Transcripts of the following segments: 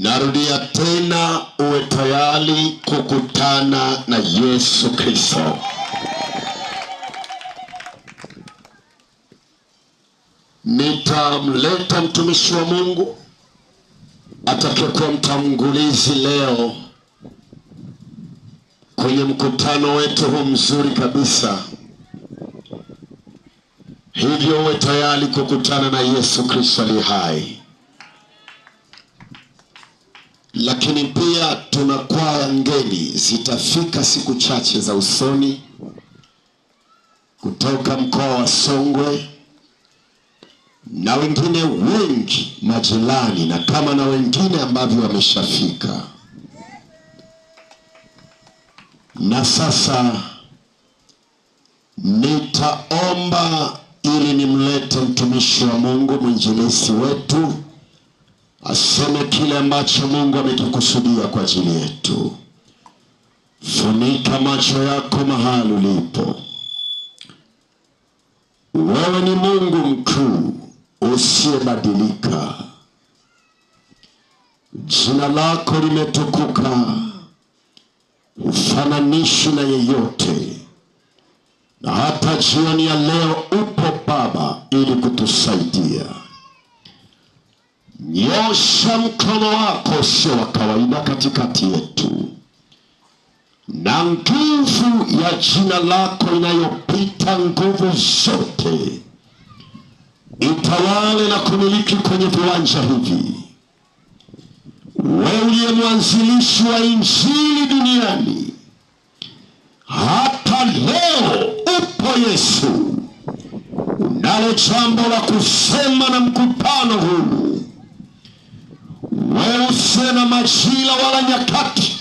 Narudia tena, uwe tayari kukutana na Yesu Kristo. Nitamleta mtumishi wa Mungu atakayekuwa mtangulizi leo kwenye mkutano wetu huu mzuri kabisa. Hivyo uwe tayari kukutana na Yesu Kristo aliye hai. Lakini pia tuna kwaya ngeni zitafika siku chache za usoni kutoka mkoa wa Songwe na wengine wengi majirani, na kama na wengine ambavyo wameshafika. Na sasa nitaomba ili nimlete mtumishi wa Mungu, mwinjilisti wetu, aseme kile ambacho Mungu amekikusudia kwa ajili yetu. Funika macho yako mahali ulipo. Wewe ni Mungu mkuu usiyebadilika. Jina lako limetukuka, hufananishwi na yeyote. Na hata jioni ya leo upo Baba ili kutusaidia. Nyosha mkono wako usio wa kawaida katikati yetu, na nguvu ya jina lako inayopita nguvu zote itawale na kumiliki kwenye viwanja hivi. Wewe uliye mwanzilishi wa injili duniani, hata leo upo Yesu. Unalo jambo la kusema na mkutano huu. Wewe usiye na majira wala nyakati,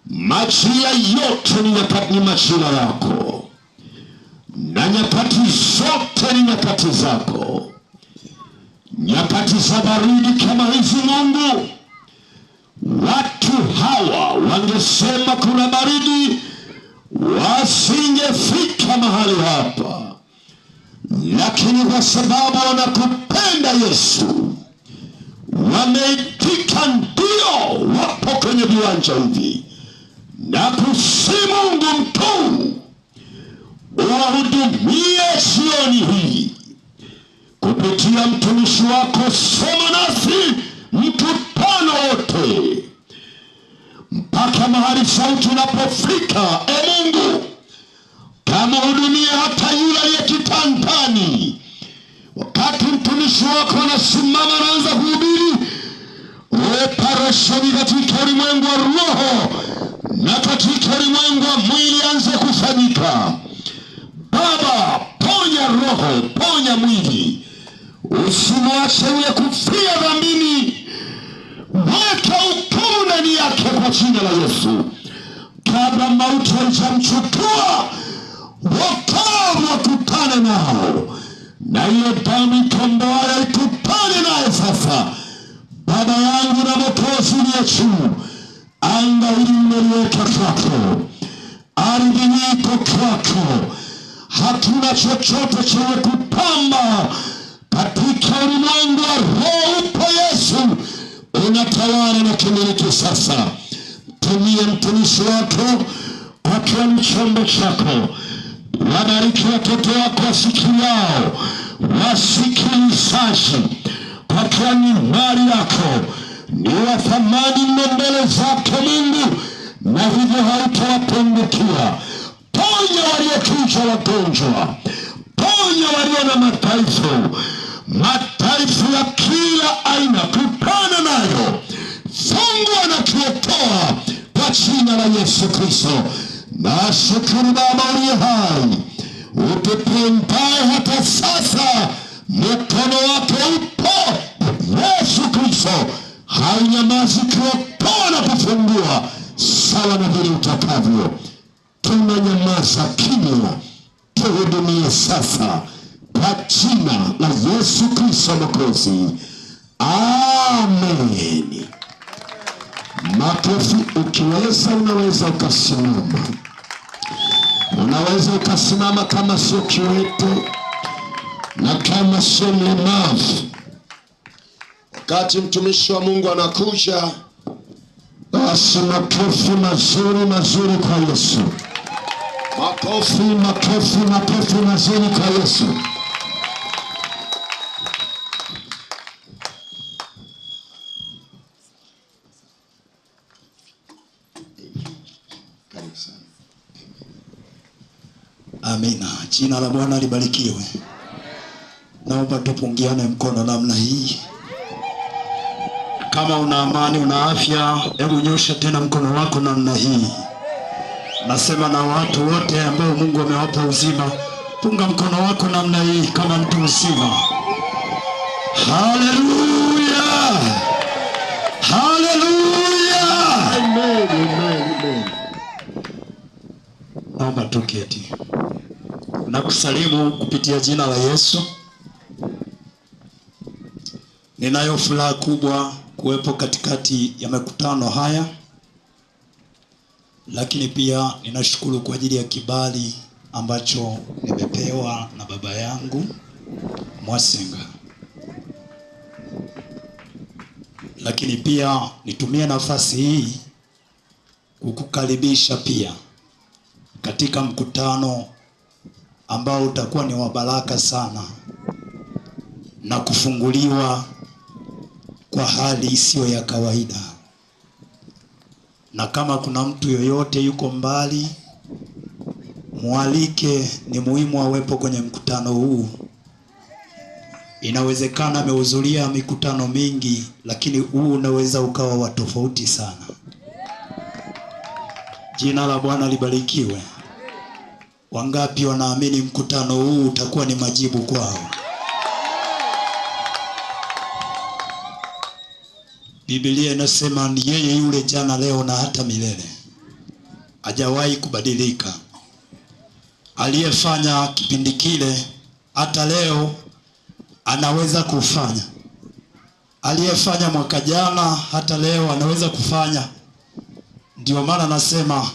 majira yote ni nyakati, ni majira yako, na nyakati zote ni nyakati zako. Nyakati za baridi kama hizi, Mungu, watu hawa wangesema kuna baridi, wasingefika mahali hapa. Lakini kwa sababu wanakupenda Yesu, wameitika ndio, wapo kwenye viwanja hivi. Na kusi Mungu mkuu uwahudumie jioni hii kupitia mtumishi wako. Sema nasi mkutano wote mpaka mahali sauti inapofika. E Mungu, kamhudumie hata yule aliye kitandani. Wakati mtumishi wako anasimama anaanza kuhubiri, operesheni katika ulimwengu wa roho na katika ulimwengu wa mwili anze kufanyika. Baba, ponya roho, ponya mwili, usimwache yule kufia dhambini. Weka hukumu ndani yake kwa jina la Yesu. Kabla mauti haijamchukua, wokovu wakutane nao, na ile damu ikomboayo ikutane naye sasa. Baba yangu na Mwokozi uliye juu, anga hili nimeliweka kwako, ardhi hii iko kwako. Hatuna chochote chenye kupamba katika ulimwengu wa roho. Upo Yesu, unatawala na kumiliki sasa. Tumie mtumishi wako akiwa ni chombo chako. Wabariki watoto wako wasikiao, wasikilizaji, kwa kuwa ni mali yako, ni wa thamani mno mbele zako Mungu, na hivyo hautawapungukia. Ponya waliokuja wagonjwa, ponya walio na mataifa, mataifa ya kila aina, kutana nayo, fungua na kuokoa kwa jina la Yesu Kristo. Nashukuru Baba uliye hai, utupendaye hata sasa, mkono wako upo Yesu Kristo, haunyamazi kuokoa na kufungua sawa na vile utakavyo. Tunanyamaza kimya, tuhudumie sasa kwa jina la Yesu Kristo Mwokozi, amen. Makofi. Ukiweza unaweza ukasimama, unaweza ukasimama kama sio kiwete na kama sio mlemavu. Kati mtumishi wa Mungu anakuja, basi makofi mazuri mazuri kwa Yesu. Makofi, makofi, makofi mazuri kwa Yesu. Karibu sana. Amina. Jina la Bwana libarikiwe. Naomba tupungiane mkono namna hii. Kama una amani, una afya, hebu nyosha tena mkono wako namna hii. Nasema na watu wote ambao Mungu amewapa uzima, punga mkono wako namna hii kama mtu mzima. Haleluya! Haleluya! Amen, amen, amen. Naomba tuketi. Nakusalimu kupitia jina la Yesu. Ninayo furaha kubwa kuwepo katikati ya makutano haya, lakini pia ninashukuru kwa ajili ya kibali ambacho nimepewa na baba yangu Mwasenga. Lakini pia nitumie nafasi hii kukukaribisha pia katika mkutano ambao utakuwa ni wa baraka sana na kufunguliwa kwa hali isiyo ya kawaida. Na kama kuna mtu yoyote yuko mbali, mwalike, ni muhimu awepo kwenye mkutano huu. Inawezekana amehudhuria mikutano mingi, lakini huu unaweza ukawa wa tofauti sana. Jina la Bwana libarikiwe. Wangapi wanaamini mkutano huu utakuwa ni majibu kwao? Biblia inasema ni yeye yule jana, leo na hata milele. Hajawahi kubadilika. Aliyefanya kipindi kile hata leo anaweza kufanya. Aliyefanya mwaka jana hata leo anaweza kufanya. Ndio maana nasema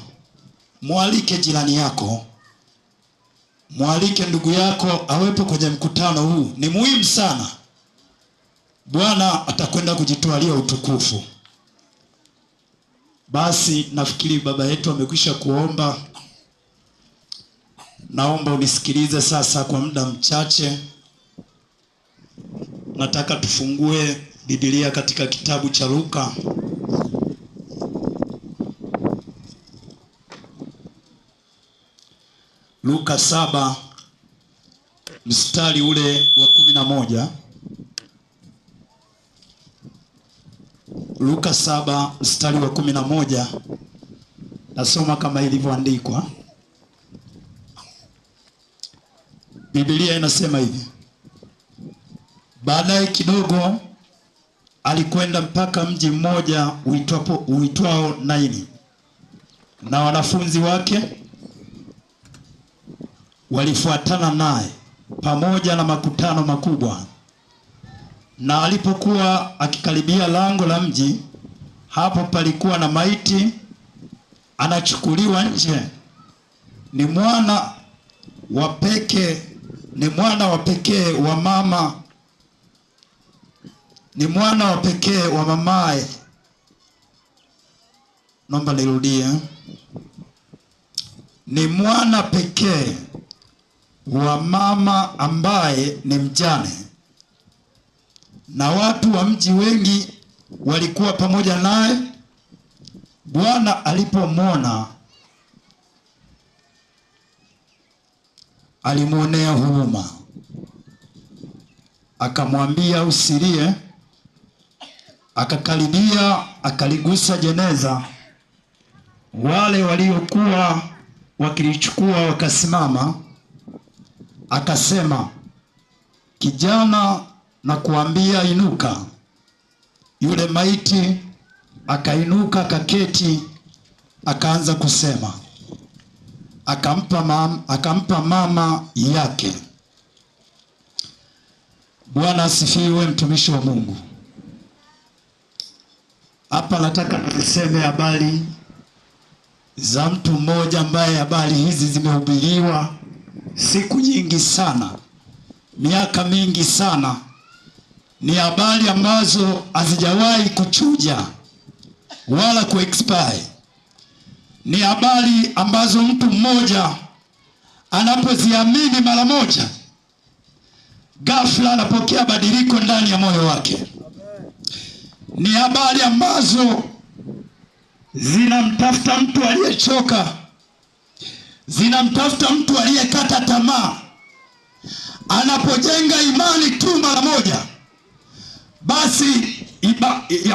mwalike jirani yako, mwalike ndugu yako awepo kwenye mkutano huu. Ni muhimu sana. Bwana atakwenda kujitwalia utukufu. Basi nafikiri baba yetu amekwisha kuomba. Naomba unisikilize sasa kwa muda mchache. Nataka tufungue Biblia katika kitabu cha Luka. Luka 7 mstari ule wa 11. Luka 7 mstari wa 11. Nasoma kama ilivyoandikwa. Biblia inasema hivi: baadaye kidogo alikwenda mpaka mji mmoja uitwao Naini, na wanafunzi wake walifuatana naye pamoja na makutano makubwa. Na alipokuwa akikaribia lango la mji, hapo palikuwa na maiti anachukuliwa nje, ni mwana wa pekee, ni mwana wa pekee wa mama, ni mwana wa pekee wa mamae. Naomba nirudie. Ni mwana pekee wa mama ambaye ni mjane. Na watu wa mji wengi walikuwa pamoja naye. Bwana alipomwona alimuonea huruma, akamwambia usilie. Akakaribia akaligusa jeneza. Wale waliokuwa wakilichukua wakasimama. Akasema, kijana, na kuambia inuka. Yule maiti akainuka, akaketi, akaanza kusema. Akampa mama yake. Bwana asifiwe, mtumishi wa Mungu. Hapa nataka niseme habari za mtu mmoja ambaye habari hizi zimehubiriwa siku nyingi sana, miaka mingi sana, Ni habari ambazo hazijawahi kuchuja wala kuexpire. Ni habari ambazo mtu mmoja anapoziamini mara moja, ghafla anapokea badiliko ndani ya moyo wake. Ni habari ambazo zinamtafuta mtu aliyechoka, zinamtafuta mtu aliyekata tamaa. Anapojenga imani tu mara moja, basi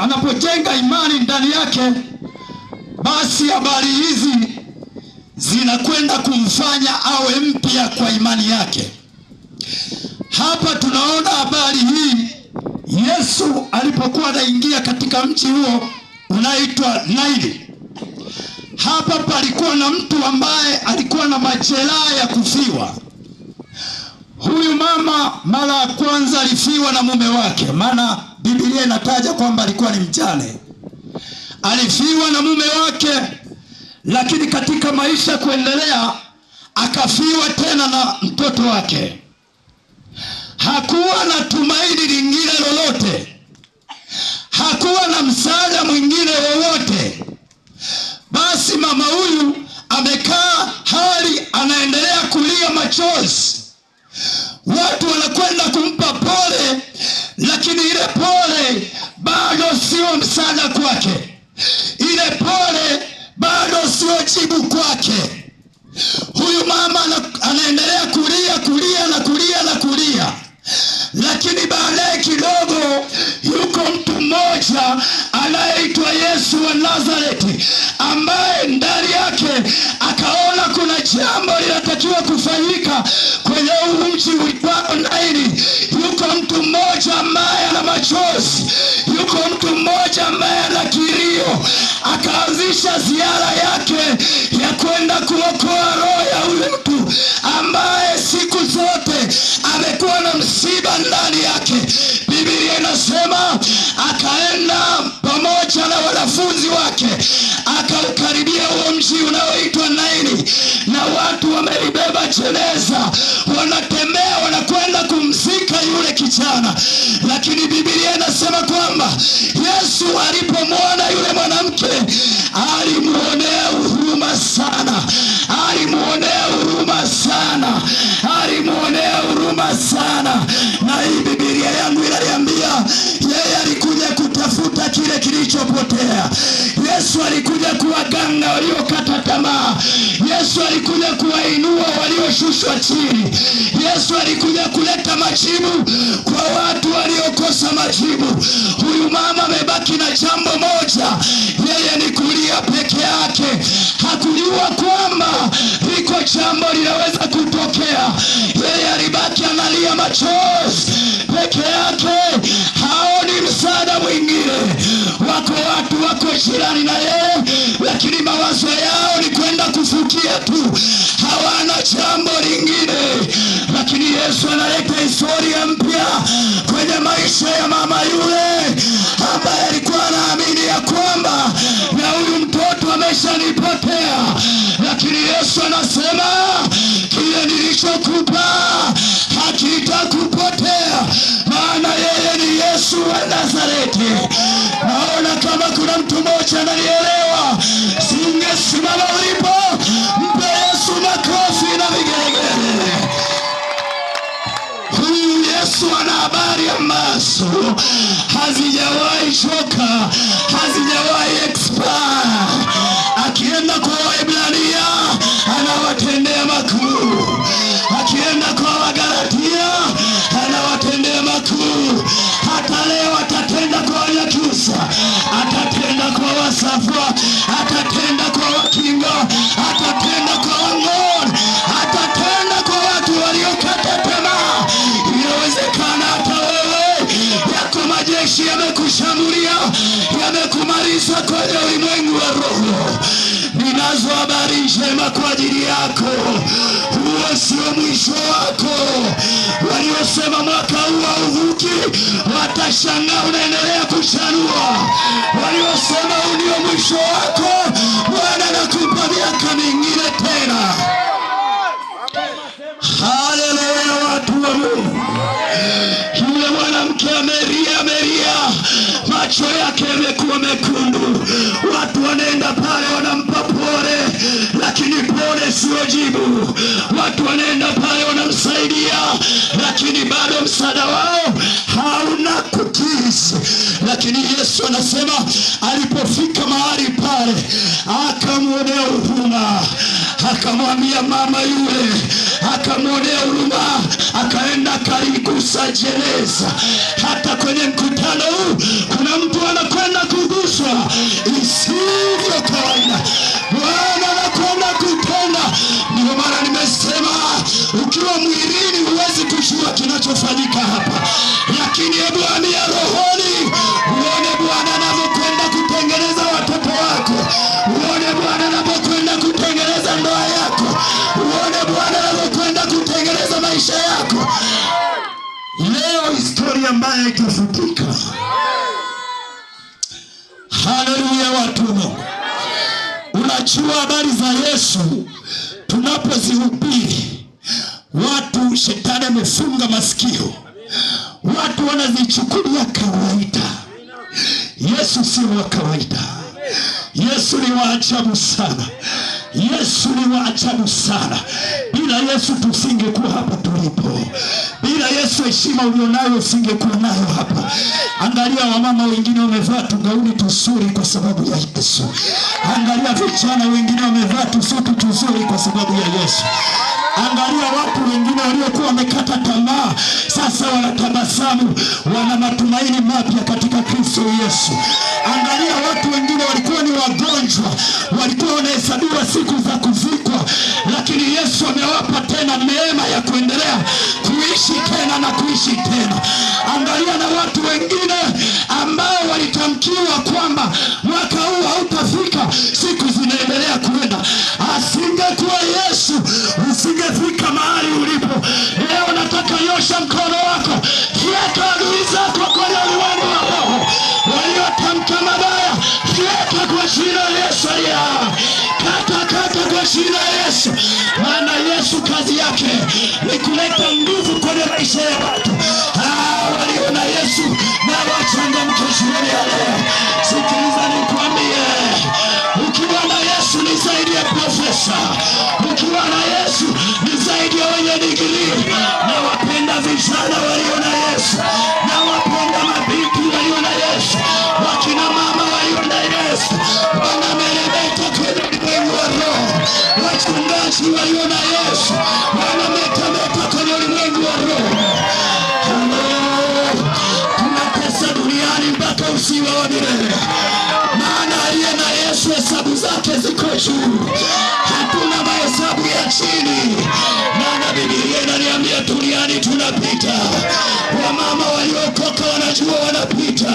anapojenga imani ndani yake, basi habari hizi zinakwenda kumfanya awe mpya kwa imani yake. Hapa tunaona habari hii Yesu alipokuwa anaingia katika mji huo unaitwa Naini. Hapa palikuwa na mtu ambaye alikuwa na majeraha ya kufiwa. Huyu mama mara ya kwanza alifiwa na mume wake, maana Biblia inataja kwamba alikuwa ni mjane. Alifiwa na mume wake, lakini katika maisha kuendelea akafiwa tena na mtoto wake. Hakuwa na tumaini lingine lolote, hakuwa na msaada mwingine wowote. Basi mama huyu amekaa hali anaendelea kulia machozi. Watu wanakwenda kumpa pole, lakini ile pole bado sio msaada kwake, ile pole bado sio jibu kwake. Huyu mama anaendelea kulia kulia na kulia na kulia. Lakini baadaye kidogo yuko mtu mmoja anayeitwa Yesu wa Nazareti, ambaye ndani yake akaona kuna jambo linatakiwa kufanyika kwenye huu mji uitwao Naini. Yuko mtu mmoja ambaye ana machozi, yuko mtu mmoja ambaye ana kilio. Akaanzisha ziara yake ya kwenda kuokoa roho ya huyu mtu ambaye siku zote amekuwa na msiba ndani yake. Biblia inasema akaenda pamoja na wanafunzi wake, akaukaribia huo mji unaoitwa Naini, na watu wamelibeba jeneza, wanatembea wanakwenda kumzika yule kijana. Lakini Biblia inasema kwamba Yesu alipomwona yule mwanamke alimuonea huruma sana, alimuonea huruma sana, alimuonea huruma sana. Na hii Biblia yangu inaniambia yeye alikuja kutafuta kile kilichopotea. Yesu alikuja kuwaganga waliokata tamaa. Yesu alikuja kuwainua walioshushwa chini. Yesu alikuja kuleta majibu kwa watu waliokosa majibu. Huyu mama amebaki na jambo moja, yeye ni kulia peke yake. Hakujua kwamba liko jambo linaweza kutokea. Yeye alibaki analia machozi peke yake, haoni msaada mwingine. Wako watu wako jirani na yeye, lakini mawazo yao ni kwenda kufukia tu, hawana jambo lingine. Lakini Yesu analeta historia mpya kwenye maisha ya mama yule ambaye alikuwa anaamini ya kwamba na huyu mtoto ameshanipotea. Lakini Yesu anasema kile nilichokupa hakitakupotea, maana yeye ni Yesu wa Nazareti. Naona kama kuna mtu mmoja ananielewa. Singesimama ulipo, mpe Yesu makofi na vigelegele. Huyu Yesu ana habari ambazo hazijawahi choka, hazijawahi expire. Akienda kwa Waebrania anawatendea makuu, akienda kwa Wagalatia anawatendea makuu. Hata leo atatenda kwa Wanyakyusa, atatenda kwa Wasafwa, atatenda kwa Wakinga, atatenda kwa Wangoni, atatenda kwa watu waliokata tamaa. Inawezekana hata wewe yako majeshi yamekushambulia, yamekumaliza kwenye ulimwengu wa roho. Ninazo habari njema kwa ajili yako. Huo sio mwisho wako. Waliosema mwaka huu hauvuki watashangaa unaendelea kuchanua. Waliosema huu ndio mwisho wako, Bwana anakupa miaka mingine tena. Haleluya, watu wa Mungu. Yule mwanamke amelia Macho yake yamekuwa mekundu. Watu wanaenda pale wanampa pole, lakini pole sio jibu. Watu wanaenda pale wanamsaidia, lakini bado msaada wao hauna kukidhi. Lakini Yesu anasema alipofika mahali pale akamwonea huruma, akamwambia mama yule, akamwonea huruma, akaenda akaligusa jeneza. Hata kwenye mkutano huu kuna mtu anakwenda kuguswa isivyo kawaida. Bwana anakwenda kutenda. Ndio maana nimesema ukiwa mwilini huwezi kujua kinachofanyika hapa, lakini hebu hamia rohoni uone Bwana anavyokwenda kutengeneza watoto wako, uone Bwana anavyokwenda kutengeneza ndoa yako, uone Bwana anavyokwenda kutengeneza maisha yako. Leo historia mbaya itafutika. Haleluya, watu wa Mungu. Unajua habari za Yesu tunapozihubiri, watu shetani amefunga masikio, watu wanazichukulia kawaida. Yesu si wa kawaida. Yesu ni wa ajabu sana. Yesu ni wa ajabu sana. Bila Yesu tusingekuwa hapa tulipo. Bila Yesu heshima ulionayo usingekuwa nayo hapa. Angalia wamama wengine wamevaa tugauni tuzuri kwa sababu ya Yesu. Angalia vijana wengine wamevaa tusuti tuzuri kwa sababu ya Yesu. Angalia watu wengine waliokuwa wamekata tamaa sasa wanatabasamu, wana matumaini mapya katika Kristo Yesu. Angalia watu wengine walikuwa ni wagonjwa, walikuwa wanahesabiwa siku za kuzikwa, lakini Yesu amewapa tena neema ya kuendelea kuishi tena na kuishi tena. Angalia na watu wengine ambao walitamkiwa kwamba mwaka huu hautafika, siku zinaendelea kuenda. Asingekuwa Yesu usingefika mahali ulipo leo. Nataka nyosha mkono wako, fyeka adui zako kwenye ulimwengu wa roho, waliotamka mabaya, fyeka kwa jina la Yesu aliye hai. Kata kata kwa jina la Yesu, maana Yesu kazi yake ni kuleta nguvu kwenye maisha ya watu. Walio na Yesu na wachangamke jioni ya leo. Sikiliza nikwambie, ukiwa na Yesu ni zaidi ya profesa, ukiwa na Yesu ni zaidi ya wenye digrii. Na wapenda vijana walio na Yesu, na wapenda mabinti walio na Yesu, wakina mama walio na Yesu, wanameremeta kwenye ulimwengu wa roho, wachungaji walio na Yesu wanametameta kwenye ulimwengu wa roho. Tunatesa duniani mpaka usiwa wa milele, maana aliye na Yesu hesabu zake ziko juu, hatuna mahesabu ya chini. Maana Biblia inaniambia duniani tunapita. Wamama waliokoka wanajua wanapita,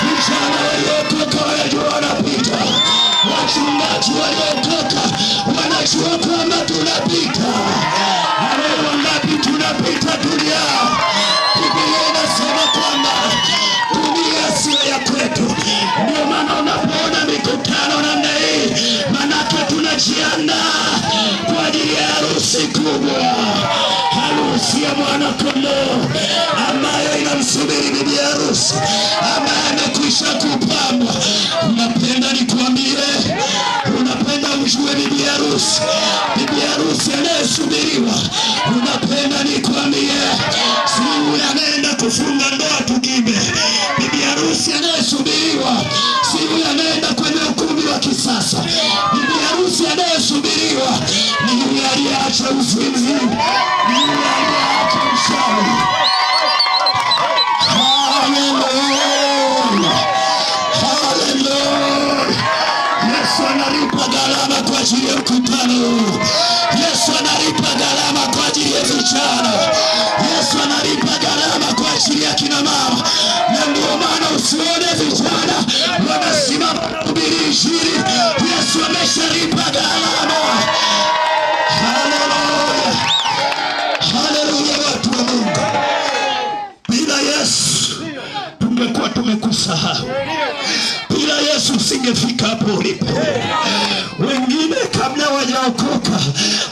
vijana waliokoka wanajua wanapita, wachungaji waliokoka wanajua kwamba tunapita. Hao wangapi tunapita dunia? Biblia inasema kwamba dunia sio ya kwetu. Ndio maana unapoona mikutano namna hii, manake tunajiandaa kwa ajili ya harusi kubwa, harusi ya mwana kondoo ambayo inamsubiri bibi harusi ambaye amekwisha kupambwa. Unapenda nikuambie, unapenda ujue bibi harusi, bibi harusi anayesubiriwa. Unapenda nikuambie, si yule anaenda kufunga ndoa tugime. Bibi harusi anayesubiriwa si yule anaenda kwenye ukumbi wa kisasa. Bibi harusi anayesubiriwa ni yule aliyeacha uzinzi, ni yule aliyeacha uchawi. Haleluya, haleluya! Yesu analipa gharama kwa ajili ya mkutano huu. Yesu analipa gharama kwa ajili ya vijana. Yesu analipa gharama kwa ajili ya kina mama. Na ndio maana usione vijana wanasimama kuhubiri Injili. Yesu ameshalipa gharama. Haleluya, haleluya, watu wa Mungu. Bila Yesu tungekuwa tumekusahau. Bila Yesu usingefika hapo ulipo. Wengine kabla hawajaokoka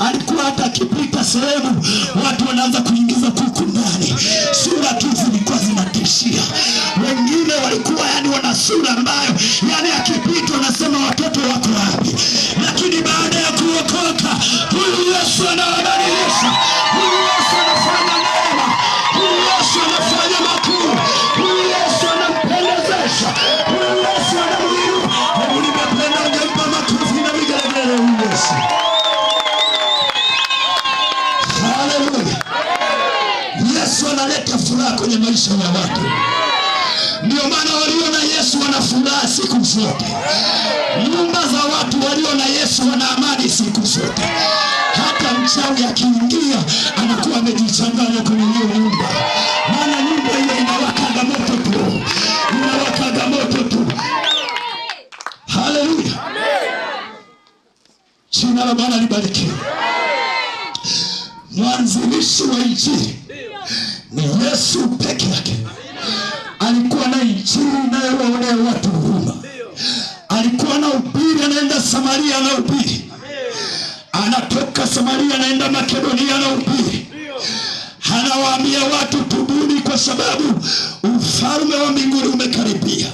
alikuwa hata akipita sehemu watu wanaanza kuingiza kuku ndani, sura tu zilikuwa zinatishia. Wengine walikuwa yani wana sura ambayo yani akipita unasema watoto wako wapi? Lakini baada ya kuokoka, huyu Yesu anawabadilisha. Huyu Yesu anafanya neema. Huyu Yesu anafanya makuu. Huyu Yesu anampendezesha. Huyu Yesu anamuinua. Hebu nimependa ungempa makofi na vigelegele huyu Yesu. Haleluya. Yesu analeta furaha kwenye maisha ya watu. Ndio maana walio na Yesu wana furaha siku zote. Nyumba za watu walio na Yesu wana amani siku zote. Hata mchawi akiingia anakuwa amejichanganya kwenye hiyo nyumba. Maana nyumba hiyo inawakaga moto tu. Inawakaga moto tu. Haleluya. Jina la Bwana libarikiwe. Mwanzilishi wa Injili ni Yesu peke yake. Alikuwa na Injili inayowaonea watu huruma. Alikuwa na ubiri, anaenda Samaria anahubiri. Anatoka Samaria anaenda Makedonia anahubiri. Anawaambia watu tubuni, kwa sababu ufalme wa mbinguni umekaribia.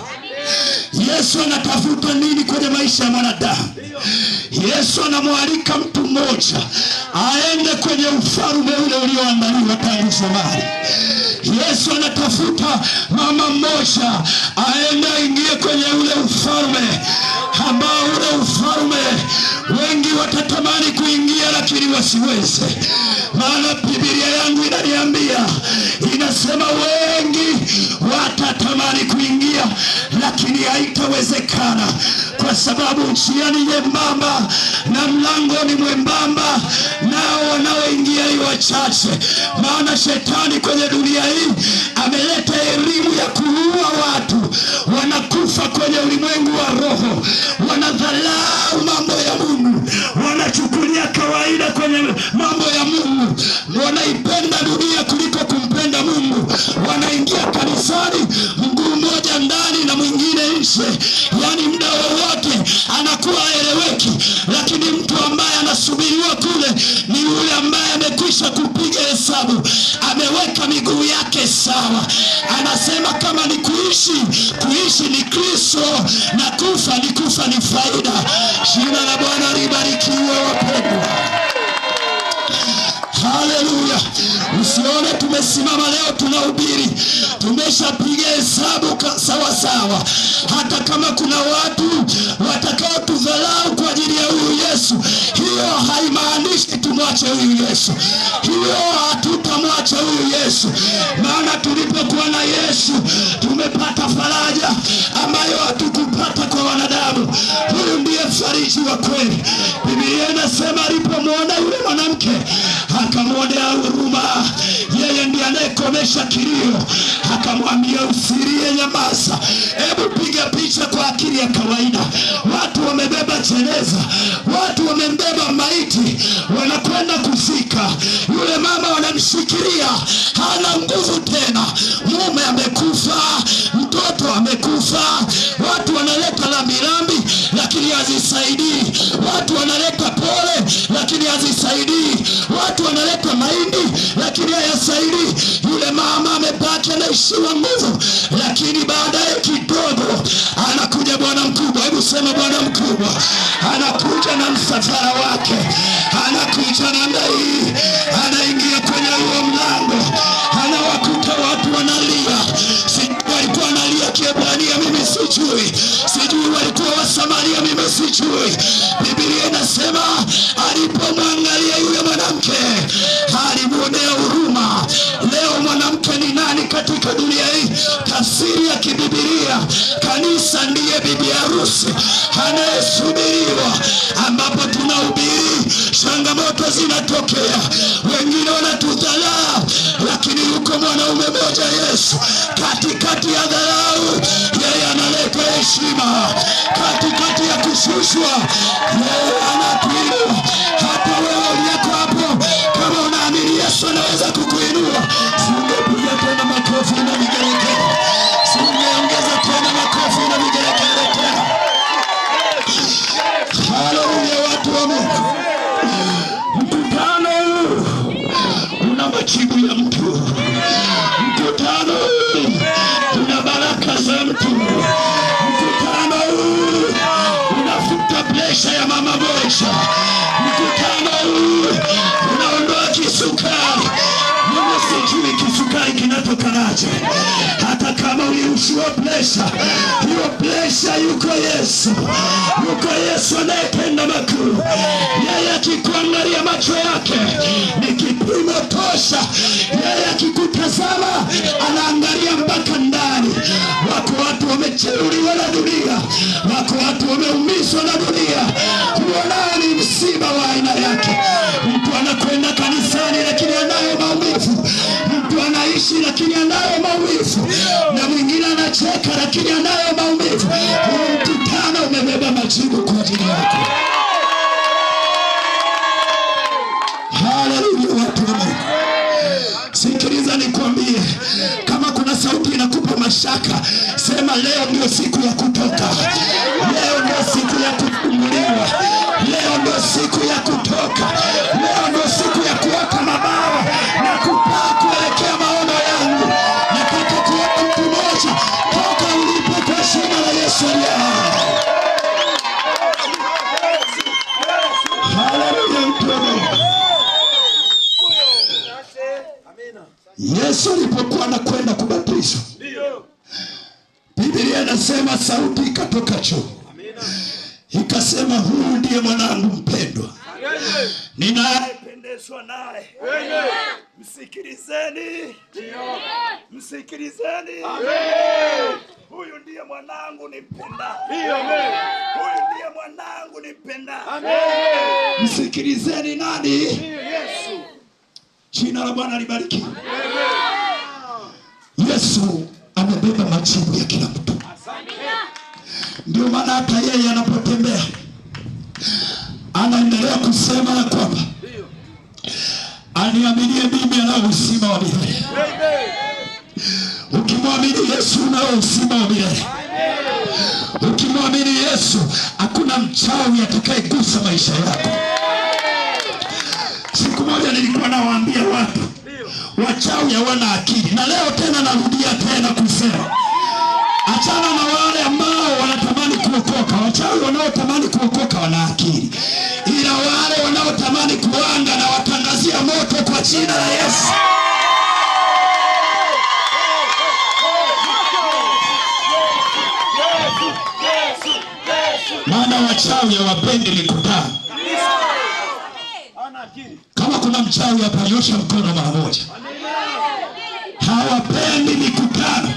Yesu anatafuta nini kwenye maisha ya mwanadamu? Yesu anamwalika mtu mmoja aende kwenye ufalme ule ulioandaliwa tangu zamani. Yesu anatafuta mama mmoja aende aingie kwenye ule ufalme ambao ule ufalme wengi watatamani kuingia lakini wasiweze. Maana Biblia yangu inaniambia, inasema wengi watatamani kuingia lakini haitawezekana, kwa sababu njia ni nyembamba na mlango ni mwembamba, nao wanaoingia ni wachache. Maana shetani kwenye dunia hii ameleta elimu ya kuua watu, wanakufa kwenye ulimwengu wa roho, wanadharau mambo ya Mungu, wanachukulia kawaida kwenye mambo ya Mungu, wanaipenda dunia kuliko kumpenda Mungu. Wanaingia kanisani mguu mmoja ndani na mwingine nje, yani muda wowote anakuwa haeleweki. Lakini mtu ambaye anasubiriwa kule ni yule ambaye amekwisha kupiga hesabu, ameweka miguu yake sawa, anasema kama ni kuishi, kuishi ni Kristo na kufa ni kufa ni faida. Jina la Bwana libarikiwe wapendwa. Haleluya. Usione tumesimama leo tunahubiri, tumeshapiga hesabu sawa sawa. Hata kama kuna watu watakao tudharau kwa ajili ya huyu Yesu, hiyo haimaanishi tumwache huyu Yesu. Hiyo hatutamwacha huyu Yesu. Maana tulipokuwa na Yesu tumepata faraja ambayo hatukupata kwa wanadamu. Huyu ndiye mfariji wa kweli. Biblia inasema alipomwona yule mwanamke akamwonea huruma. Yeye ndiye anayekomesha kilio. Akamwambia usilie, nyamaza. Hebu piga picha kwa akili ya kawaida. Watu wamebeba jeneza, watu wamembeba maiti, wanakwenda kuzika. Yule mama wanamshikilia, hana nguvu tena. Mume amekufa, mtoto amekufa. Watu wanaleta lambilambi lakini hazisaidii. Watu wanaleta pole lakini hazisaidii. Watu wanaleta mahindi lakini hayasaidii. Yule mama amebaki anaishiwa nguvu, lakini baadaye kidogo anakuja Bwana mkubwa. Hebu sema Bwana mkubwa. Anakuja na msafara wake, anakuja namna hii, anaingia kwenye huo mlango, anawakuta watu wanalia. Sijui walikuwa wanalia Kiebrania, mimi sijui. Sijui walikuwa Wasamaria, mimi sijui. Biblia inasema alipomwangalia yule mwanamke alimwonea huruma. Leo mwanamke ni nani katika dunia hii? Tafsiri ya kibibilia, kanisa ndiye bibi harusi anayesubiriwa, ambapo tunahubiri, changamoto zinatokea, wengine wanatudharau, lakini yuko mwanaume mmoja Yesu, katikati ya dharau yeye analeta heshima, katikati ya kushushwa yeye anatuinua. Hata wewe uliyeko hapo, kama unaamini Yesu anaweza kukuinua, singepiga tena makofi na vigelegele, singeongeza tena makofi na vigelegele tena. Haleluya, watu wa Mungu. Mkutano huu una majibu ya mtu. Mkutano huu una baraka za mtu. presha, hiyo presha, yuko Yesu. Yuko Yesu anayetenda makuu. Yeye akikuangalia macho yake ni kipimo tosha. Yeye akikutazama anaangalia mpaka ndani. Wako watu wamejeruhiwa na dunia, wako watu wameumizwa na dunia. Huonani msiba wa aina yake. Mtu anakwenda kanisani lakini anayo maumivu, mtu anaishi lakini anayo maumivu, na mwingine anacheka lakini anayo maumivu. Huu mkutano umebeba majibu kwa ajili yako. Haleluya, watu wa Mungu. Sikiliza nikwambie, kama kuna sauti inakupa mashaka, sema leo ndio siku ya kutoka. Leo ndio siku ya kufunguliwa. Leo ndio siku ya kutoka. Leo ndio siku ya kuwaka mabawa na kupaa kuelekea maono yangu. Nataka kuona mtu mmoja, toka ulipo kwa jina la Yesu aliye hai. Haleluya, mtu wa Mungu. Yesu alipokuwa anakwenda kubatizwa, Biblia inasema sauti ikatoka juu ikasema, huyu ndiye mwanangu mpendwa, ninayependezwa naye, msikilizeni, msikilizeni. Huyu ndiye mwanangu nimpenda, huyu ndiye mwanangu nimpenda, msikilizeni. Nani? Yesu. Jina la Bwana libarikiwe. Yesu amebeba majibu ya kila mtu. Ndio maana hata yeye anapotembea anaendelea kusema ya kwamba aniaminie mimi anao uzima wa milele. Ukimwamini Yesu unao uzima wa milele. Ukimwamini Yesu hakuna mchawi atakayegusa maisha yako. Siku moja nilikuwa nawaambia watu wachawi hawana akili, na leo tena narudia tena kusema, achana na wale ambao wanatamani kuokoka. Wachawi wanaotamani kuokoka wana akili, ila wale wanaotamani kuanga na watangazia moto kwa jina la Yesu. Maana wachawi hawapendi mikutano. Kama kuna mchawi hapa, nyosha mkono mara moja. Hawapendi mikutano,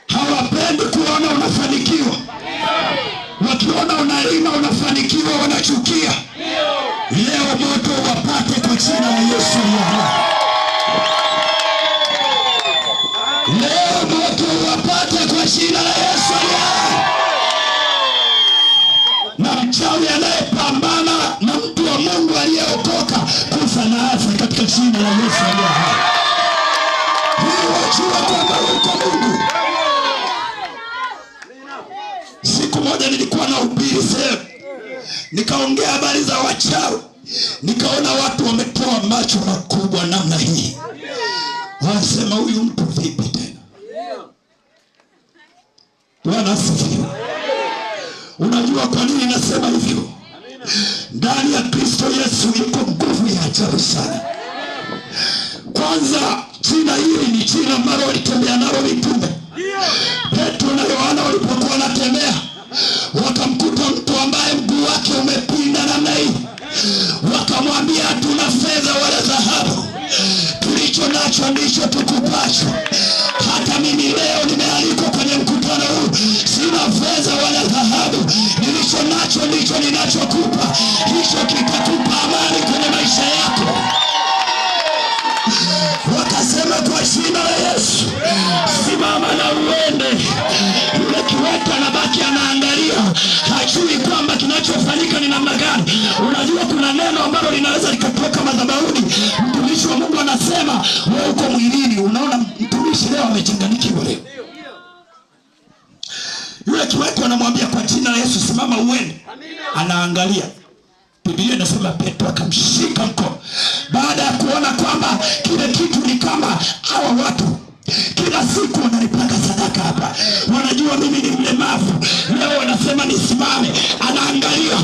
hawapendi kuona unafanikiwa. Wakiona unalima unafanikiwa wanachukia. Leo moto wapate kwa jina la Yesu. Leo moto wapate kwa jina la Yesu. Na mchawi anayepambana na mtu wa Mungu aliyeokoka kufa na afe katika jina la Yesu aliye hai. Hii wajua kwamba yuko Mungu. Siku moja nilikuwa na ubiri sehemu, nikaongea habari za wachawi, nikaona watu wametoa macho makubwa namna hii, wanasema huyu mtu vipi tena? Bwana asifiwe. Unajua kwa nini nasema hivyo? Ndani ya Kristo Yesu yuko nguvu ya ajabu sana. Kwanza, jina hili ni jina ambalo walitembea nalo mitume. Petro na Yohana walipokuwa wanatembea, wakamkuta mtu ambaye mguu wake umepinda namna hii. Wakamwambia, hatuna fedha wala dhahabu, tulicho nacho ndicho tukupacho. Hata mimi leo nimealikwa kwenye mkutano huu, sina fedha wala dhahabu, nilicho nacho ndicho ninachokupa. Hicho kitakupa amani kwenye maisha yako. Wakasema, kwa jina la Yesu simama na uende. Yule kiwete anabaki anaangalia, hajui kwamba kinachofanyika ni namna gani. Unajua kuna neno ambalo linaweza likatoka madhabahuni, mtumishi wa Mungu anasema, wewe uko mwilini. Unaona mtumishi leo amechanganyikiwa leo. Yule kiwete anamwambia, kwa jina la Yesu simama uende. Anaangalia. Biblia inasema Petro akamshika mkono. Baada ya kuona kwamba kile kitu ni kama hawa watu kila siku wananipaka sadaka hapa, wanajua mimi ni mlemavu, leo wanasema nisimame. Anaangalia,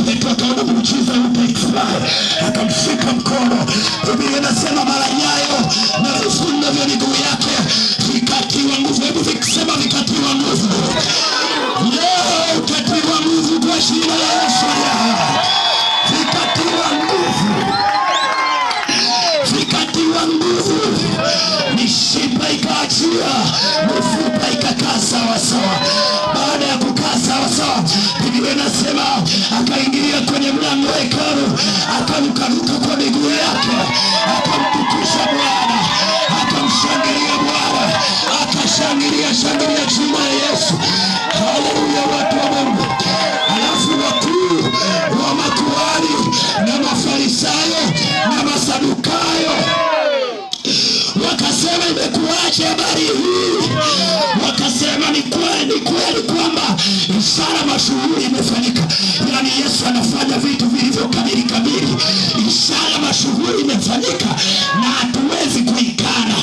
Petro akaona muujiza utaexpire, akamshika mkono. Biblia inasema mara nyayo na vifundo vya miguu yake vikatiwa nguvu. Hebu wa hekalu, akarukaruka kwa miguu yake, akamtukuza Bwana, akamshangilia Bwana, akashangilia shangilia jina la Yesu. Haleluya, watu wa Mungu. Alafu wakuu wa makuhani na Mafarisayo na Masadukayo wakasema, imekuwaje habari hii? Wakasema ni kweli kwamba ishara mashuhuri imefanyika. Yaani Yesu anafanya vitu vilivyo kamili kamili. Ishara mashuhuri imefanyika na hatuwezi kuikana.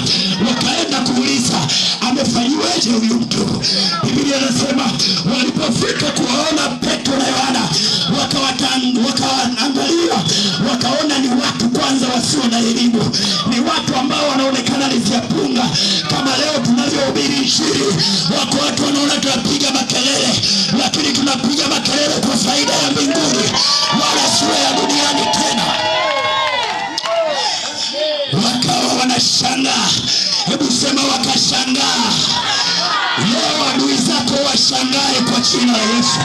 Wakaenda kuuliza, amefanyiweje huyu mtu? Biblia inasema walipofika kuwaona Petro na Yohana, wakawaangalia, wakaona ni watu kwanza wasio na elimu, ni watu ambao wanaonekana ni vyapunga. Kama leo tunavyohubiri Injili, wako watu wanaona tunapiga makelele, lakini tunapiga makelele kwa faida ya mbinguni, wala sio ya duniani tena. Wakawa wanashangaa. Hebu sema wakashangaa. Leo adui zako washangae kwa jina la Yesu.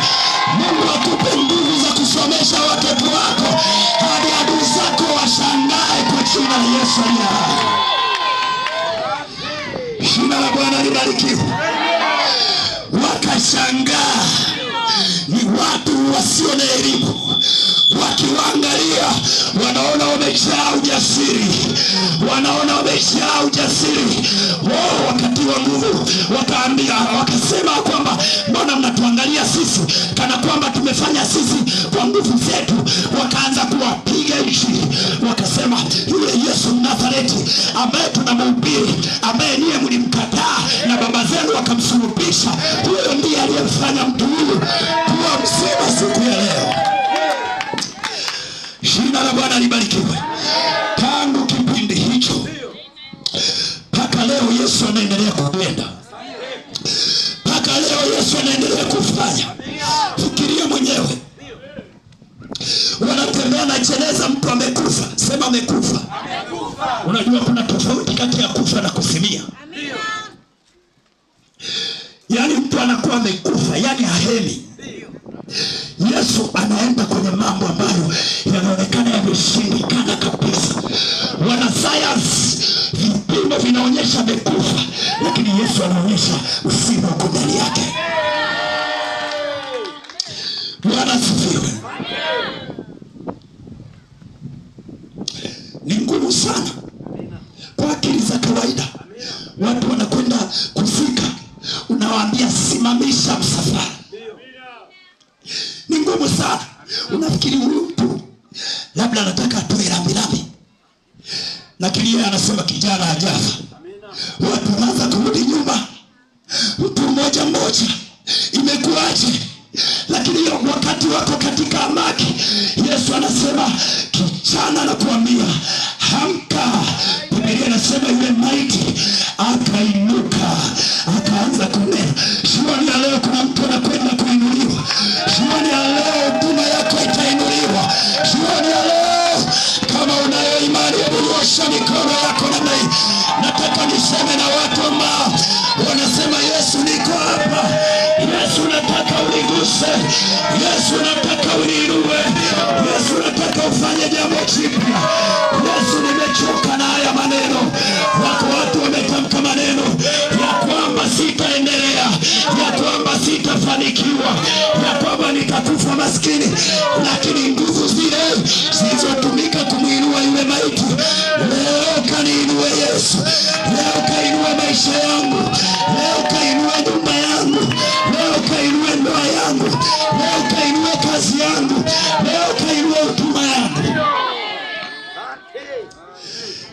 Mungu akupe nguvu za kusomesha watoto wako hadi adui zako washangae kwa jina la Yesu. Jina la Bwana libarikiwe. Wakashangaa, ni watu wasio na elimu. Wakiwaangalia wanaona wamejaa ujasiri, wanaona wamejaa ujasiri. Wao wakatiwa nguvu, wakaambia, wakasema kwamba mbona mnatuangalia sisi kana kwamba tumefanya sisi kwa nguvu zetu? Wakaanza kuwapiga injili, wakasema yule Yesu Nazareti ambaye tunamhubiri, ambaye niye mlimkataa na baba zenu wakamsulubisha, huyo ndiye aliyemfanya mtu huyu kuwa mzima siku ya leo. Jina la Bwana libarikiwe. Tangu kipindi hicho mpaka leo Yesu anaendelea kutenda, mpaka leo Yesu anaendelea kufanya. Fikiria mwenyewe, wanatembea na jeneza, mtu amekufa. Sema amekufa. Unajua kuna tofauti kati ya kufa na kusimia. Yaani mtu anakuwa amekufa, yaani hahemi. Yesu anaenda kwenye mambo ambayo yanaonekana yameshindikana kabisa. Wanasayansi vipimo vinaonyesha amekufa, lakini Yesu anaonyesha uzima uko ndani yake. Bwana asifiwe. Ni ngumu sana kwa akili za kawaida. Watu wanakwenda kuzika, unawaambia simamisha msafara. Ni ngumu sana. Unafikiri huyu mtu labda anataka atoe rambirambi, lakini yeye anasema kijana hajafa. Watu wanaanza kurudi nyuma, mtu mmoja mmoja, imekuwaje? Lakini wakati wako katika amaki, Yesu anasema kijana, nakuambia amka. Biblia inasema yule maiti akainuka, akaanza kunena. Jioni ya leo kuna mtu anakwenda kuinuliwa. Jioni ya leo huduma yako itainuliwa. Jioni ya leo kama unayo imani, hebu nyosha mikono yako namna hii. Nataka niseme na watu ambao wanasema Yesu niko hapa. Yesu nataka uniguse. Yesu nataka uniinue. Yesu nataka ufanye jambo jipya. Yesu nimechoka na haya maneno. Wako watu wametamka maneno ya kwamba sitaendelea, ya kwamba sitafanikiwa, ya kwamba nitakufa maskini. Lakini nguvu zile zilizotumika kumuinua yule maiti, leo kaniinue Yesu. Leo kainue maisha yangu. Leo kainue nyumba yangu. Leo kainue ndoa yangu. Leo kainue kazi yangu. Leo kainue huduma yangu.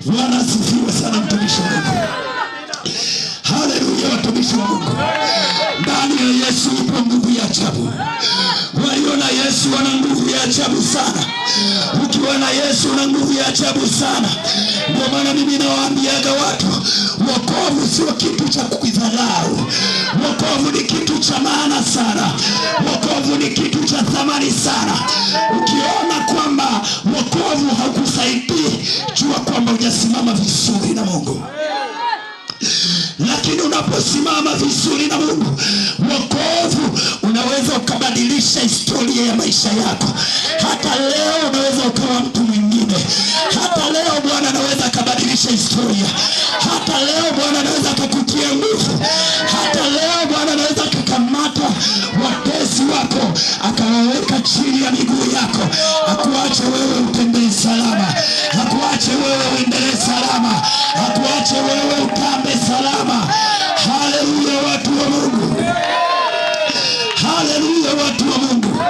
Bwana asifiwe sana, mtumishi wa Mungu. Haleluya, watumishi wa Mungu. Ndani ya Yesu ipo nguvu ya ajabu. Walio na Yesu wana nguvu ya ajabu sana. Ukiwa na Yesu una nguvu ya ajabu sana. Ndio maana mimi nawaambiaga watu, wokovu sio kitu cha kukidharau. Wokovu ni kitu cha maana sana. Wokovu ni kitu cha thamani sana. Ukiona kwamba wokovu haukusaidii, jua kwamba hujasimama vizuri na Mungu. Lakini unaposimama vizuri na Mungu, wokovu unaweza ukabadilisha akabadilisha historia ya maisha yako. Hata leo unaweza ukawa mtu mwingine. Hata leo Bwana anaweza akabadilisha historia. Hata leo Bwana anaweza akakutia nguvu. Hata leo Bwana anaweza akakamata watesi wako akawaweka chini ya miguu yako, akuache wewe utembee salama, akuache wewe uendelee salama, akuache wewe utambe salama. Haleluya watu wa Mungu. Haleluya watu wa Mungu.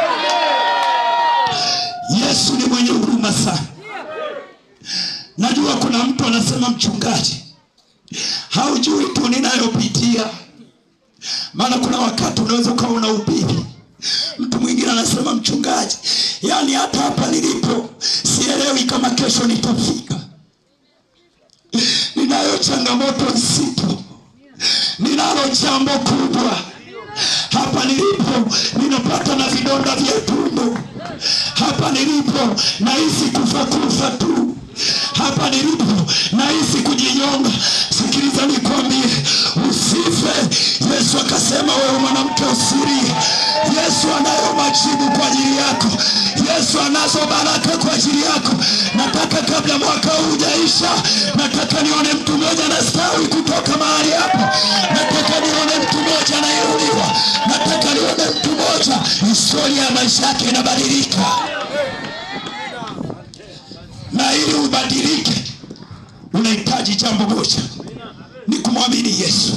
Yesu ni mwenye huruma sana. Najua kuna mtu anasema, mchungaji, haujui tu ninayopitia. Maana kuna wakati unaweza ukawa unahubiri, mtu mwingine anasema, mchungaji, yani hata hapa nilipo sielewi kama kesho nitafika. Ninayo changamoto nzito, ninalo jambo kubwa. Hapa nilipo ninapata na vidonda vya tumbo. Hapa nilipo nahisi kufa kufa tu. Hapa nilipo nahisi kujinyonga. Sikiliza nikwambie, usife. Yesu akasema, wewe mwanamke usilie. Yesu anayo majibu kwa ajili yako. Yesu anazo baraka kwa ajili yako. Nataka kabla mwaka huu hujaisha, nataka nione mtu mmoja anastawi kutoka mahali hapa. Nataka nione mtu mmoja anainuliwa. Nataka nione mtu mmoja historia ya maisha yake inabadilika. Na ili ubadilike unahitaji jambo moja, ni kumwamini Yesu.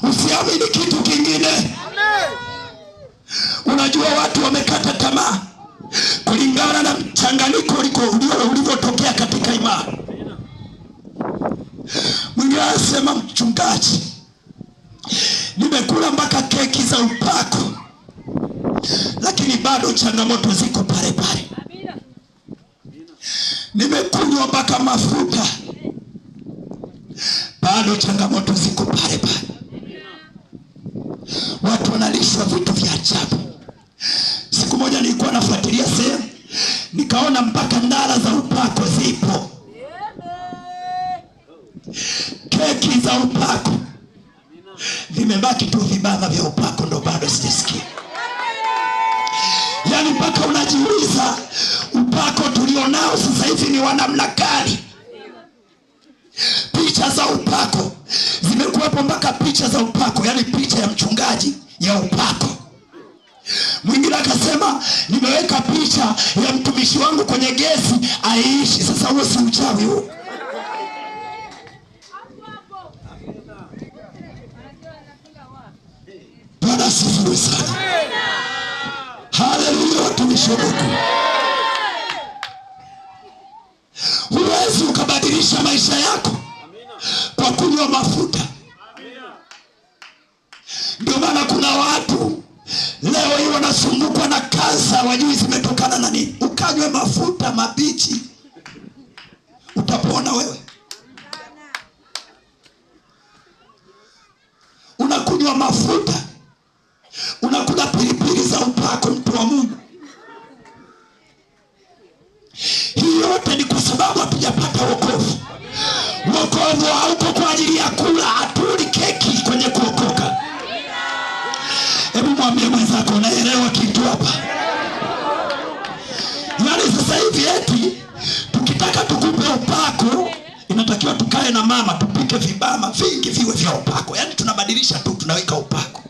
Usiamini kitu kingine. Unajua watu wamekata tamaa kulingana na mchanganyiko ulivyotokea katika imani. Mwingine anasema, mchungaji, nimekula mpaka keki za upako, lakini bado changamoto ziko pale pale. Nimekunywa mpaka mafuta, bado changamoto ziko pale pale. Watu wanalishwa vitu vya ajabu. Siku moja nilikuwa nafuatilia sehemu, nikaona mpaka ndara za upako zipo, keki za upako. Vimebaki tu vibaba vya upako ndo bado sijasikia. Yaani mpaka unajiuliza upako tulionao sasa hivi ni wa namna gani? Picha za upako zimekuwepo, mpaka picha za upako, yani picha ya mchungaji ya upako. Mwingine akasema, nimeweka picha ya mtumishi wangu kwenye gesi aishi. Sasa huo si uchawi huo? Bwana asifiwe sana. Haleluya watumishi wa Mungu. Huwezi ukabadilisha maisha yako kwa kunywa mafuta. Ndio maana kuna watu leo hii wanasumbukwa na kansa, wajui zimetokana na nini. Ukanywe mafuta mabichi, utapona wewe? Unakunywa mafuta, unakula pilipili za upako, mtu wa Mungu. Hii yote ni kwa sababu hatujapata wokovu. Wokovu hauko kwa ajili ya kula, hatuli keki kwenye kuokoka. Hebu mwambie mwenzako, unaelewa kitu hapa? Yaani sasa hivi eti tukitaka tukupe upako, inatakiwa tukae na mama tupike vibama vingi viwe vya upako. Yaani tunabadilisha tu, tunaweka upako.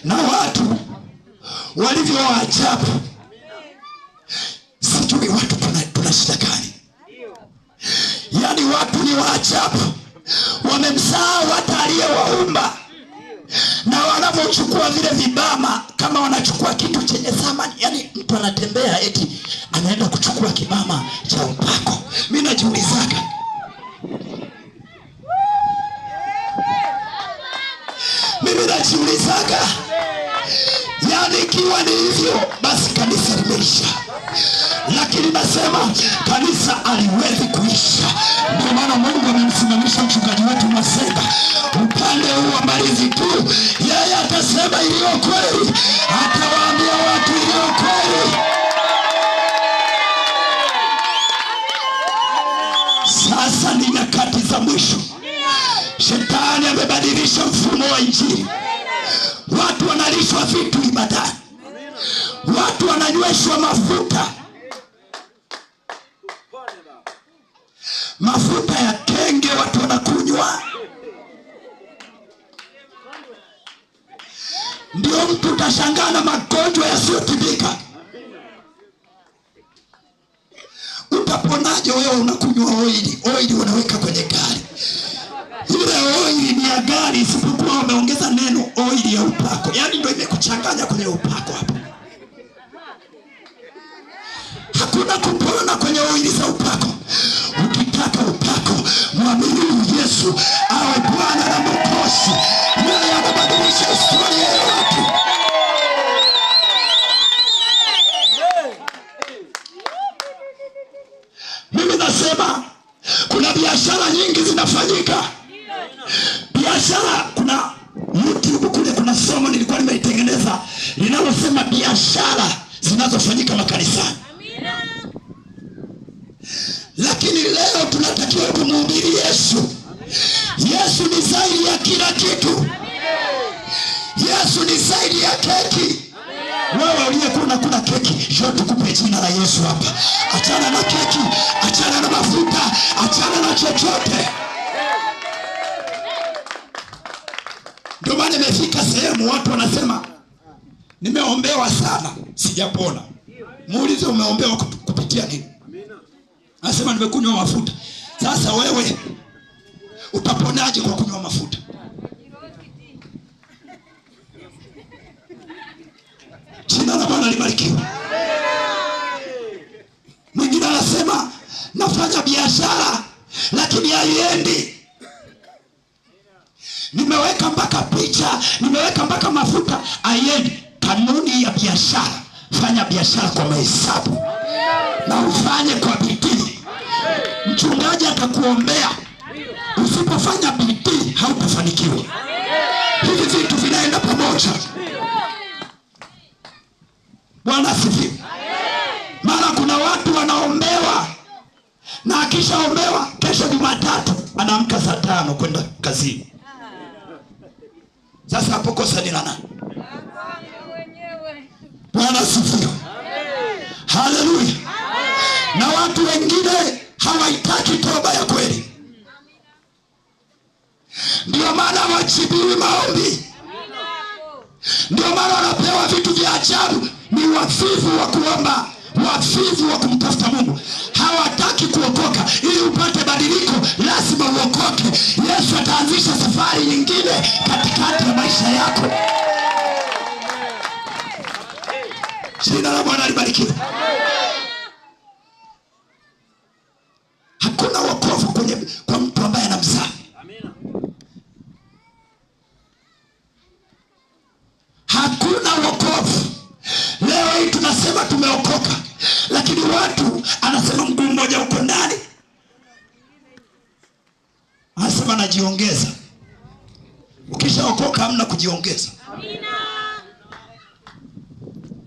Na watu walivyo waajabu, sijui watu tuna shida gani? Yaani watu ni waajabu, wamemsahau hata aliyewaumba. Na wanavyochukua vile vibama kama wanachukua kitu chenye thamani. Yaani mtu anatembea eti anaenda kuchukua kibama cha upako. Mimi najiulizaga, mimi najiulizaga, yaani ikiwa ni hivyo basi kanisa limeisha. Lakini nasema kanisa aliwezi kuisha. Ndio maana Mungu amemsimamisha mchungaji wetu Masenga upande huu wa Mbalizi tu. Yeye atasema iliyo kweli, atawaambia watu iliyo kweli. Sasa ni nyakati za mwisho. unakunywa. Ndio mtu utashangaa na magonjwa yasiyotibika. Utaponaje wewe unakunywa oili? Oili unaweka kwenye gari. Ile oili ni ya gari, isipokuwa wameongeza neno oili ya upako. Yaani ndio imekuchanganya kwenye upako hapo. Hakuna kupona kwenye oili za upako. Ukitaka upako, mwamini Yesu awe Bwana na Mwokozi. Yeye anabadilisha historia ya watu. Mimi nasema kuna biashara nyingi zinafanyika. Biashara, kuna YouTube kule kuna somo nilikuwa nimeitengeneza linalosema biashara zinazofanyika makanisani. Lakini leo tunatakiwa tumhubiri Yesu. Yesu ni zaidi ya kila kitu. Yesu ni zaidi ya keki. Wewe uliyekuwa unakula keki, njoo tukupe jina la Yesu hapa. Achana na keki, achana na mafuta, achana na chochote. Ndio maana imefika sehemu watu wanasema nimeombewa sana, sijapona. Muulize umeombewa kupitia nini? Anasema nimekunywa mafuta. Sasa wewe utaponaje kwa kunywa mafuta? Jina la Bwana libarikiwe. Mwingine anasema nafanya biashara lakini haiendi. Nimeweka mpaka picha, nimeweka mpaka mafuta, haiendi. Kanuni ya biashara, fanya biashara kwa mahesabu na ufanye kwa bidii. Mchungaji atakuombea. Usipofanya bidii hautafanikiwa. Hivi vitu vinaenda pamoja. Bwana asifiwe. Mara kuna watu wanaombewa, na akishaombewa kesho Jumatatu anaamka saa 5 kwenda kazini. Sasa hapo kosa ni la nani? Bwana asifiwe. Haleluya. Na watu wengine hawaitaki toba ya kweli. Ndio maana hawajibiwi maombi. Ndio maana wanapewa vitu vya ajabu. Ni wavivu wa kuomba, wavivu wa kumtafuta Mungu. Hawataki kuokoka. Ili upate badiliko lazima uokoke. Yesu ataanzisha safari nyingine katikati ya maisha yako. Jina la Bwana libarikiwe. Hakuna wokovu kwa mtu ambaye anamzaa. Hakuna wokovu. Leo hii tunasema tumeokoka, lakini watu anasema mguu mmoja uko ndani, anasema anajiongeza. Ukishaokoka hamna kujiongeza.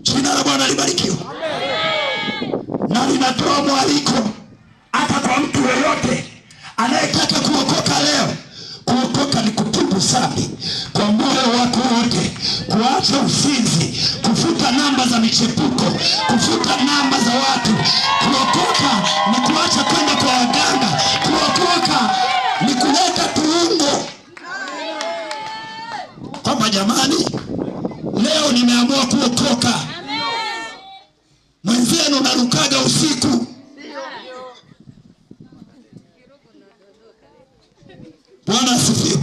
Jina la Bwana libarikiwe. Na linatoa mwaliko hata kwa mtu yeyote anayetaka kuokoka leo. Kuokoka ni kutubu dhambi kwa moyo wako wote, kuacha uzinzi, kufuta namba za michepuko, kufuta namba za watu. Kuokoka ni kuacha kwenda kwa waganga. Kuokoka ni kuleta tuungo kwamba jamani, leo nimeamua kuokoka. Mwenzenu narukaga usiku. Bwana asifiwe.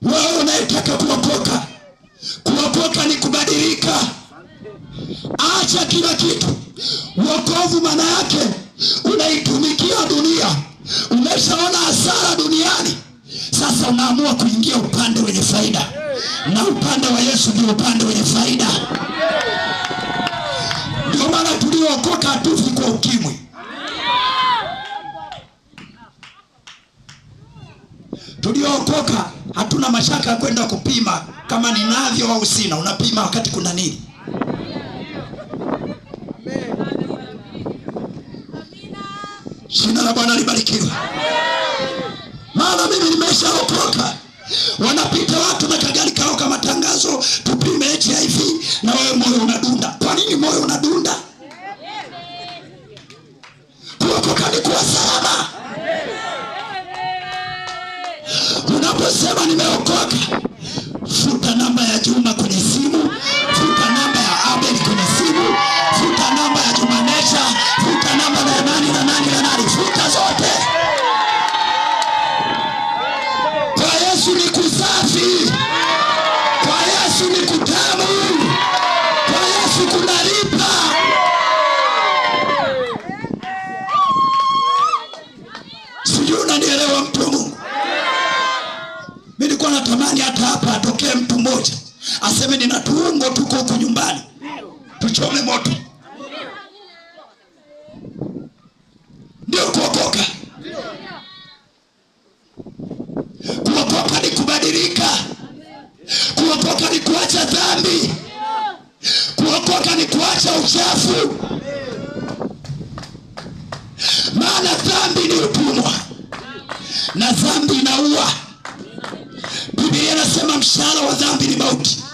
Wewe unayetaka kuokoka, kuokoka ni kubadilika. Acha kila kitu. Wokovu maana yake unaitumikia dunia. Umeshaona hasara duniani, sasa unaamua kuingia upande wenye faida. Na upande wa Yesu ndio upande wenye faida. Ndio maana tuliokoka hatufi kwa ukimwi. Tuliokoka hatuna mashaka kwenda kupima kama ninavyo au sina. Unapima wakati kuna nini? Jina la Bwana libarikiwe. Maana mimi nimeshaokoka. Wanapita watu na kagari kao kama matangazo, tupime HIV, na wewe moyo unadunda. Kwa nini moyo unadunda? Kuokoka ni kuwa salama. Sijui unanielewa mtu wa Mungu. Mimi nilikuwa natamani hata hapa atokee mtu mmoja aseme nina tuungo tuko huko nyumbani, tuchome moto. Ndio kuokoka. Kuokoka ni kubadilika. Kuokoka ni kuacha dhambi. Kuokoka ni kuacha uchafu. Maana dhambi ni utumwa, na dhambi inaua. Biblia inasema mshahara wa dhambi ni mauti,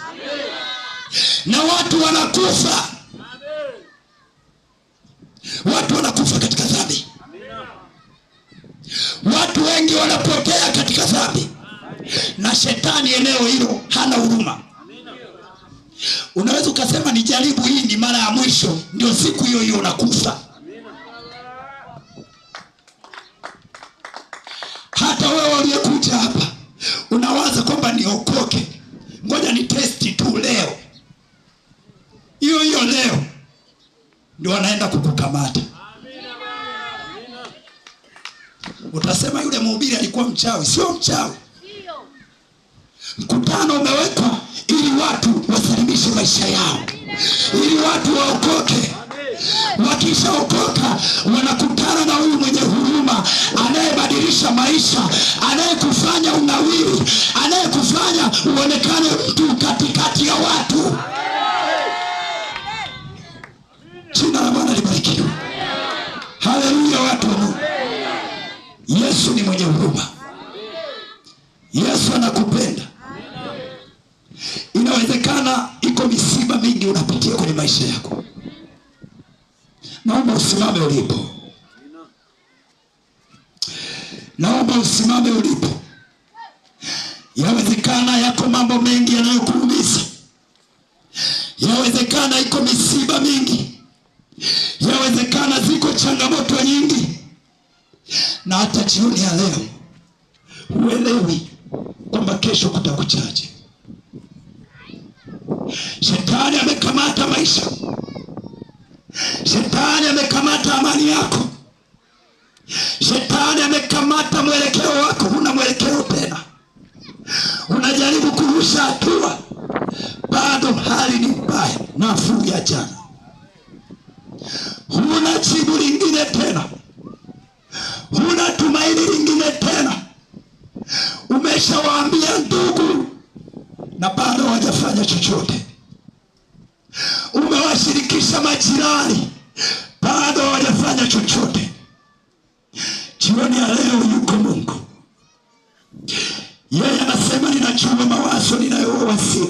na watu wanakufa. Watu wanakufa katika dhambi. Watu wengi wanapotea katika dhambi, na shetani eneo hilo hana huruma. Unaweza ukasema nijaribu hii, ni mara ya mwisho, ndio siku hiyo hiyo unakufa. Hata wewe uliyekuja hapa unawaza kwamba niokoke, ngoja ni testi tu leo, hiyo hiyo leo ndio wanaenda kukukamata. Utasema yule mhubiri alikuwa mchawi. Sio mchawi. Mkutano umewekwa ili watu wasalimishe maisha yao, ili watu waokoke. Wakishaokoka wanakutana na huyu mwenye huruma, anayebadilisha maisha, anayekufanya unawiri, anayekufanya uonekane mtu katikati ya watu. Jina la Bwana libarikiwe. Haleluya, watu wa Mungu. Yesu ni mwenye huruma. Yesu anakupenda. Inawezekana iko misiba mingi unapitia kwenye maisha yako. Naomba usimame ulipo. Naomba usimame ulipo. Yawezekana yako mambo mengi yanayokuumiza. Yawezekana iko misiba mingi. Yawezekana ziko changamoto nyingi. Na hata jioni ya leo huelewi kwamba kesho kutakuchaje. Shetani amekamata maisha. Shetani amekamata amani yako. Shetani amekamata mwelekeo wako. Huna mwelekeo tena. Unajaribu kurusha hatua, bado hali ni mbaya, nafuu ya jana. Huna jibu lingine tena. Huna tumaini lingine tena. Umeshawaambia ndugu na bado hawajafanya chochote. Umewashirikisha majirani, bado hawajafanya chochote. Jioni ya leo yuko Mungu. Yeye anasema ninajua mawazo ninayowasia.